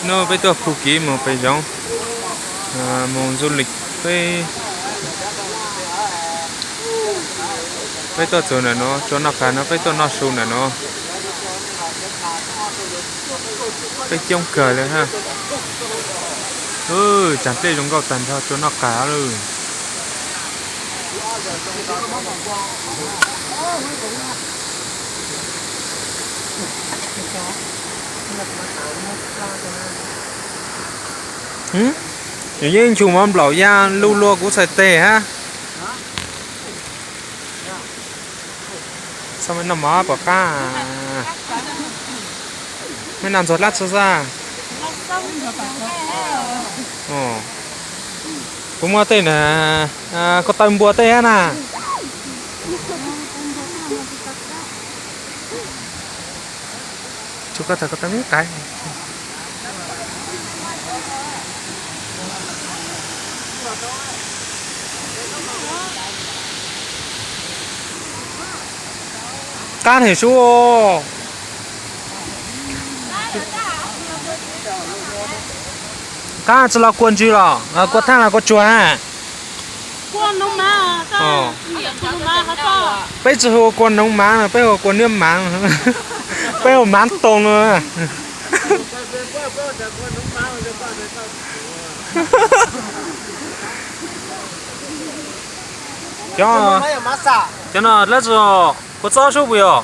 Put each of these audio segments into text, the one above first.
No peb tuaj khu kiv mus pem zoov, mus du lịch, peb, peb tuaj txog ntawm no, tsuas noj qab no peb tuaj noj su ntawm no. Peb coob kawg li ha. Tsam dlej zoo nkauj tag nrho, tsuas noj qab lawm. Nws yeej nchus mov nplaum ya lug lua kuv txhais tes hab. Txhob noj mov pom qab. Mej noj ntxuag dlaab tsi xwb? Kuv muaj tej na, ko taw npua tej hab na. Tsuas koj tag ko taw me qab. Qab heev sub. Qab tsi los kua ntswg los kua thaaj los kua tsuag na? Peb tsi hu kua noov maav, peb hu kua niab maav, peb hu maav toog no. Cov no dlaab tsi kua txob sub puas yog?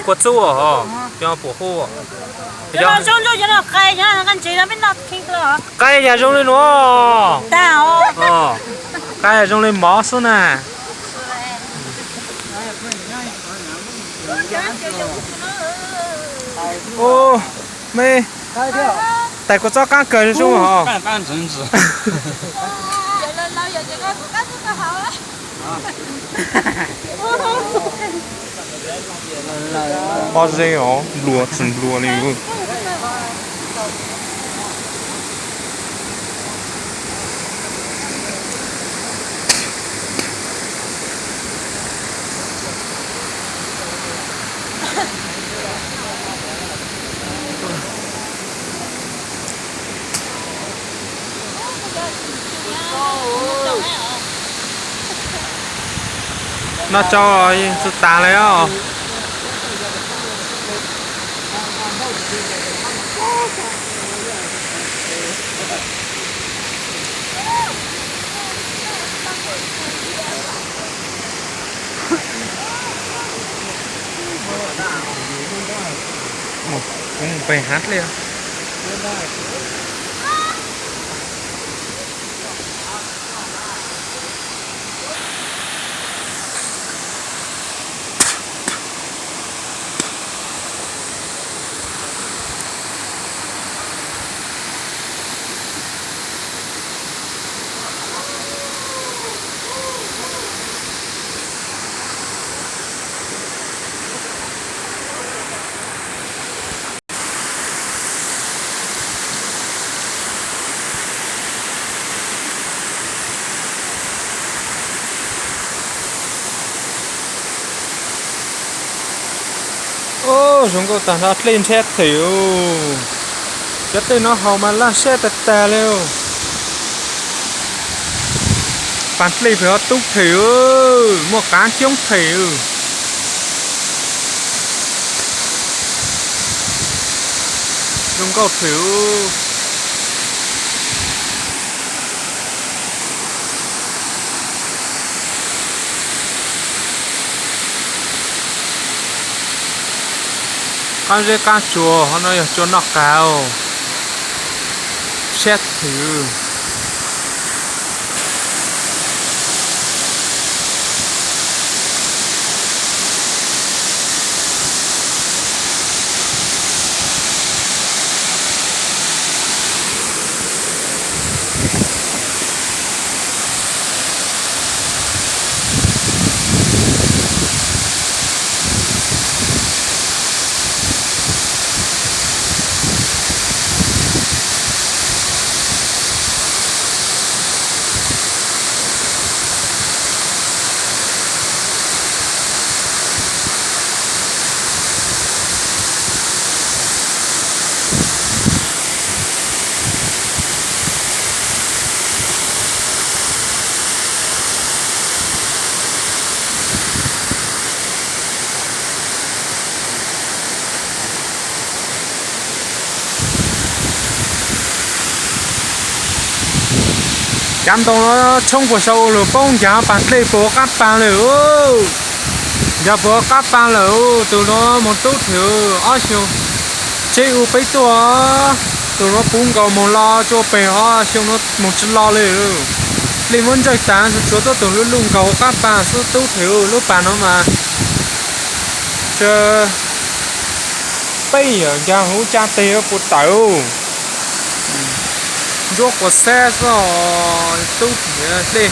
Kua txub, cov pum hu. Qab yam zoo li nuav. Qab yam zoo li mov xwb na. Mej, tais kua txob qaab kawg zoo os. Pob zeb os, nplua tsis nplua li. Noj tsau txug tas lawm os. Kuv mus pem hav dlej. Ub, zoo nkauj tag nrho, dlej nrhiab them. Cov tej no haus mas laj siab tag tag li. Paag dlej pem ho tub them, muaj qaav coob them. Zoo nkauj them. Qaab zeb qaab tsuas, qhov no yog tsua noj qab, siab them. Yav ntoo no tshoob puas sau lug poob ncaag paag dlej puas qab paag lawm. Ncaag puas qab paag lawm, tug nuav moog tub theem ob xyoo, tsheb u peb tuaj, tug nuav puv nkaus moog los tsua peg ob xyoo nuav moog tsi los li. Dlej muab ntsawj taag, tsuav tuab tug luj luj nkaus qab paag xwb, tub theem lub paag nuav mas tsa peb yawm ncaag huv tsa teg puas tawm. Ntsuab quas xab xwb, tub dlej,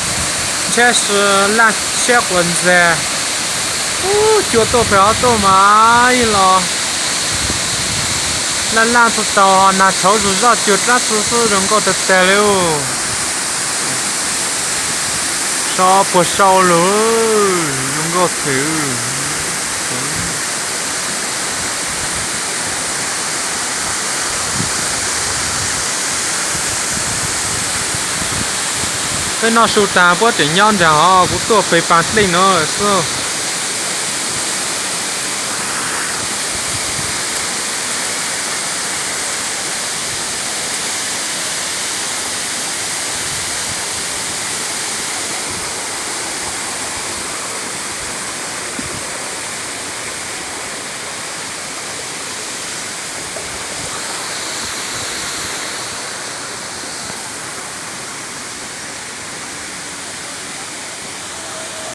tshab si laj sab quas ntxag. Ub, cua tuaj peg ob tuaj mas los laj laj txug tau, nag tshauv zug zoj cua dlaab tsi xwb, zoo nkauj tag tag li. Sau puas sau lug, zoo nkauj theem. Peb noj su taag puab tseem nyob nraag hov, kuv tuaj peg paag dlej nuav xwb.